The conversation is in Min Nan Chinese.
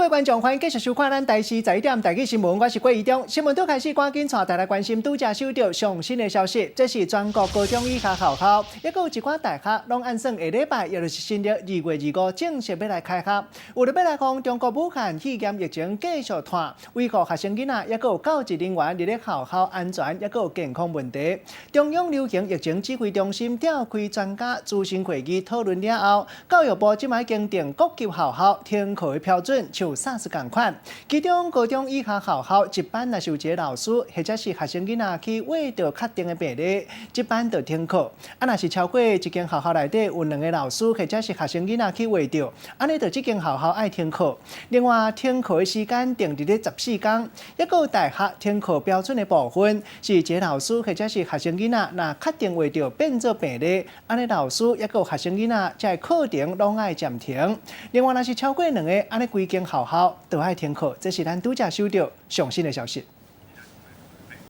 各位觀眾，歡迎繼續收看咱台視十一點台語新聞，我是郭怡中。新聞拄開始，趕緊帶大家關心拄才收著上新的消息。這是全國高中以下學校，抑閣有一寡大學，攏按算下禮拜，也就是新曆2月25正式欲來開學。為著欲來防中國武漢肺炎疫情繼續湠，維護學生囡仔，抑閣有教職人員佇咧學校安全，抑閣有健康問題。中央流行疫情指揮中心召開專家諮詢會議討論了後，教育部這擺已經定各級學校停課的標準，像 SARS 仝款。其中高中以下學校一班若是有一个老師或者是學生囡仔去秽著確定的病例，這班就停課。啊，若是超過一間學校內底有兩个老師或者是學生囡仔去秽著，按呢就這間學校愛停課。另外，停課的時間定佇咧14工。抑閣有大學停課標準的部分，是一个老師或者是學生囡仔若確定秽著變做病例，按呢老師抑閣有學生囡仔這个課程攏愛暫停。另外，若是超過兩个，按呢規間學校都愛停課。這是咱拄才收著上新的消息。